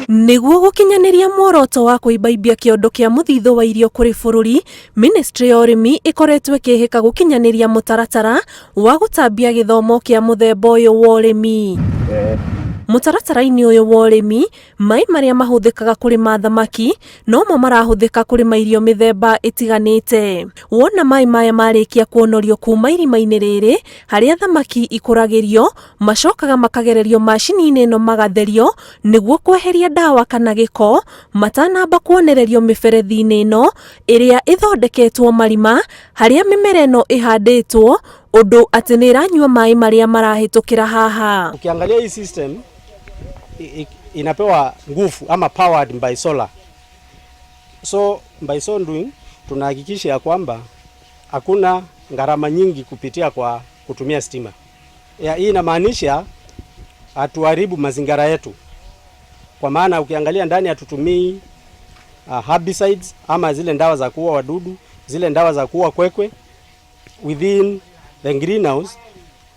Nĩguo gũkinyanĩria muoroto wa kũimbaimbia kĩondo kĩa mũthithũ wa irio kũrĩ bũrũri, Ministry ya ũrĩmi ĩkoretwo ĩkĩhĩka gũkinyanĩria mũtaratara wa gũtambia gĩthomo kĩa mũthemba ũyũ wa ũrĩmi. Mũtaratara-inĩ ũyũ wa ũrĩmi, maĩ marĩa mahũthĩkaga kũrĩma thamaki nomo marahũthĩka kũrĩma irio mĩthemba ĩtiganĩte. Wona maĩ maya marĩkia kuonorio kuma irima-inĩ rĩrĩ harĩa thamaki ikũragĩrio, macokaga makagererio macini-inĩ ĩno magatherio nĩguo kweheria ndawa kana gĩko matanamba kuonererio mĩberethi-inĩ ĩno ĩrĩa ĩthondeketwo marima harĩa mĩmera ĩno ĩhandĩtwo ũndũ atĩ nĩ ĩranyua maĩ marĩa marahĩtũkĩra haha. Ukiangalia hii system inapewa nguvu ama powered by solar. So by so doing tunahakikisha ya kwamba hakuna gharama nyingi kupitia kwa kutumia stima. Ya, hii inamaanisha hatuharibu mazingira yetu, kwa maana ukiangalia ndani hatutumii herbicides ama zile ndawa za kuua wadudu, zile ndawa za kuua kwekwe. Within the greenhouse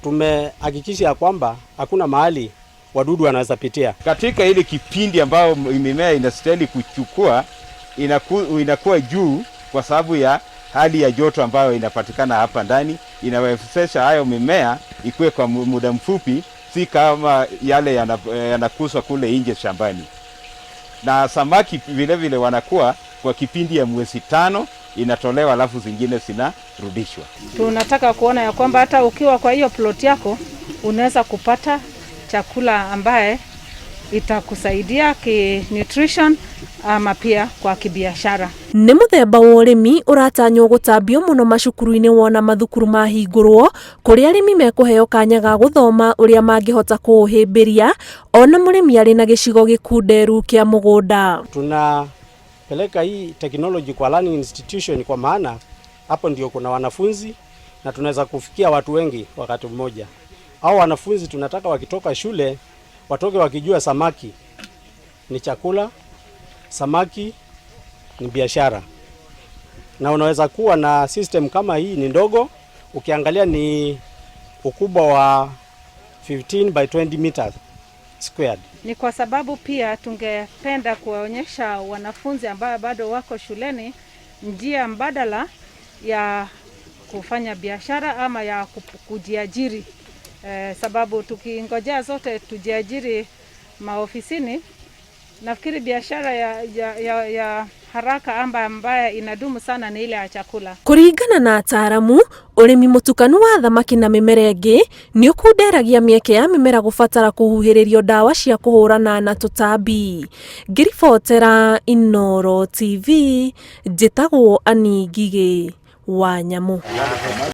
tumehakikisha ya kwamba hakuna mahali wadudu wanaweza pitia. Katika ile kipindi ambayo mimea inastahili kuchukua inakuwa juu kwa sababu ya hali ya joto ambayo inapatikana hapa ndani, inawezesha hayo mimea ikue kwa muda mfupi, si kama yale yanakuswa kule nje shambani. Na samaki vile vile wanakuwa kwa kipindi ya mwezi 5 inatolewa, alafu zingine zinarudishwa. Tunataka kuona ya kwamba hata ukiwa kwa hiyo plot yako unaweza kupata chakula ambaye itakusaidia ki nutrition ama pia kwa kibiashara. Nĩ mũthemba wa ũrĩmi ũratanywo gũtambio mũno macukuru-inĩ wona mathukuru mahingũrwo kũrĩa arĩmi mekũheo kanya ga gũthoma ũrĩa mangĩhota kũũhĩmbĩria ona mũrĩmi arĩ na gĩcigo gĩkunderu kĩa mũgũnda. Tunapeleka hii technology kwa learning institution, kwa maana hapo ndio kuna wanafunzi na tunaweza kufikia watu wengi wakati mmoja. Hao wanafunzi tunataka wakitoka shule watoke wakijua samaki ni chakula, samaki ni biashara. Na unaweza kuwa na system kama hii ni ndogo, ukiangalia ni ukubwa wa 15 by 20 meters squared. Ni kwa sababu pia tungependa kuwaonyesha wanafunzi ambao bado wako shuleni njia mbadala ya kufanya biashara ama ya kujiajiri. Sababu tukingojea zote tujiajiri maofisini, nafikiri biashara ya haraka amba ambaye inadumu sana ni ile ya chakula. Kũringana na ataaramu, ũrĩmi mũtukanu wa thamaki na mĩmera ĩngĩ nĩ ũkunderagia mĩeke ya mĩmera gũbatara kũhuhĩrĩrio ndawa cia kũhũrana na tũtambi. Ngĩribotera Inooro TV, njĩtagwo Annie Ngigĩ wa Nyamũ.